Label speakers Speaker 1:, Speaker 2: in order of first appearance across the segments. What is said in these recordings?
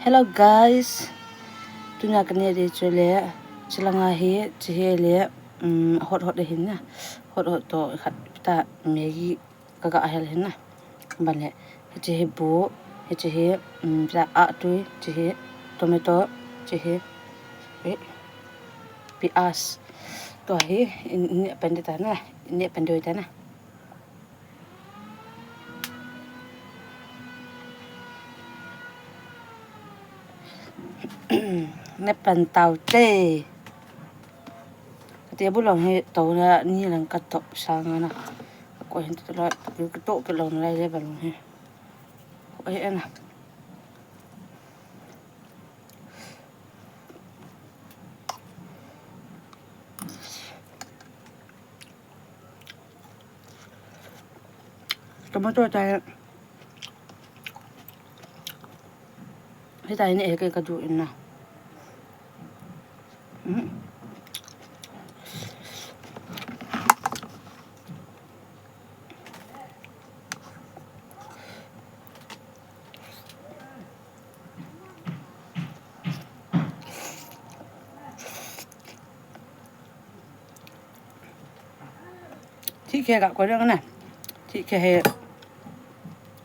Speaker 1: Hello guys tuna kan hei ri chu le chilanga hi chi he le hot hot a hin a hot hot tawh khat ta maggi ka kah hel hin a ban leh heti hi buh heti hi ah tui chi hi tomato chi hi ih pias tuah hi nih Nepan tau te ka bulah hi to na ni lang ka to sang a na ko hin to la ka to pe lo na lai le balong hi ko hi ana. Tomato tai hetlai hian ei ka duh in a umm Thih khe ka kuai reng a ni. Thih khe hei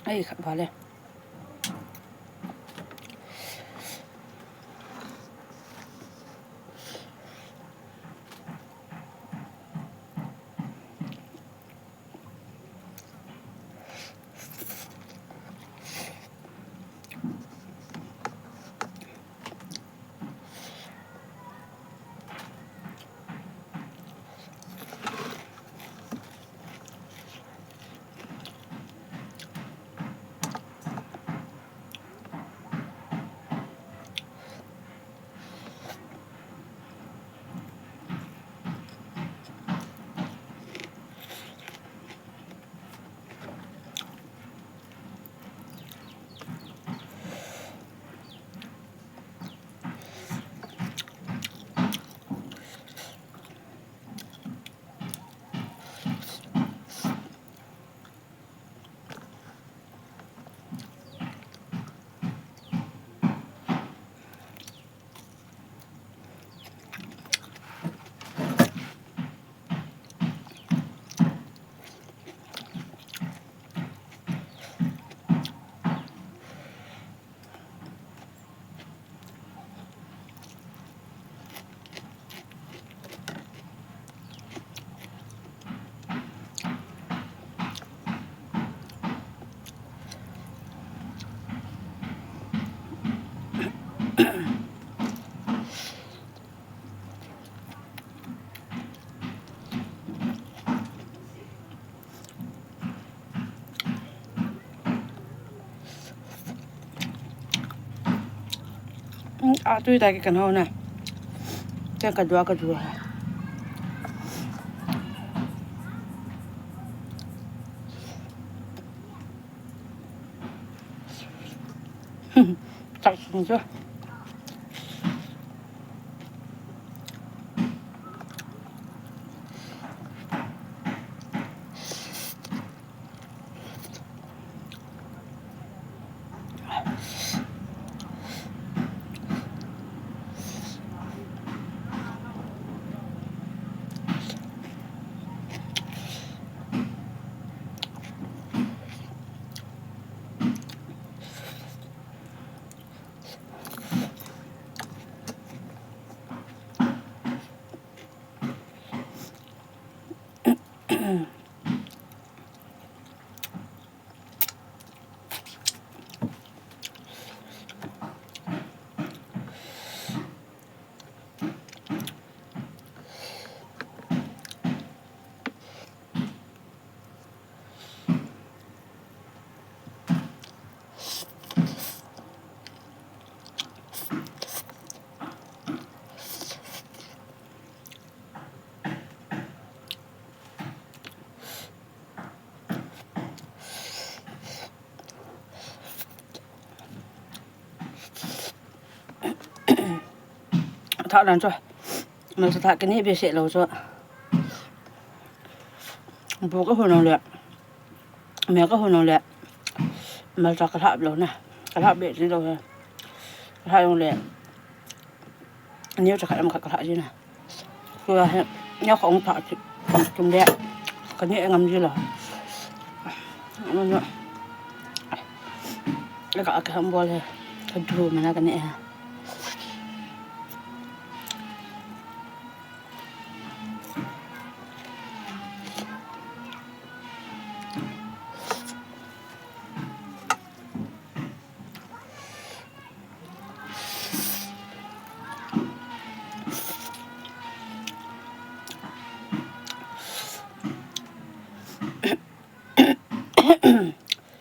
Speaker 1: a i khat bal e. A tui tak hi kan ho na chuan ka duh a ka duh a chak chung chu. Thah dan chu hmeichhe thah ke nih ve seh lo chu buh ka hun ang leh meh ka hun ang leh malta ka hlap lo na ka hlap leh si lo he. Ka hlah le niu chakhat lam kha ka hlah zin a. Nyo ka ong phah tum le ka ni ngam ji lo. Ka ka ham bol he ka du mana ka ni ha.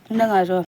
Speaker 1: Nanga chu.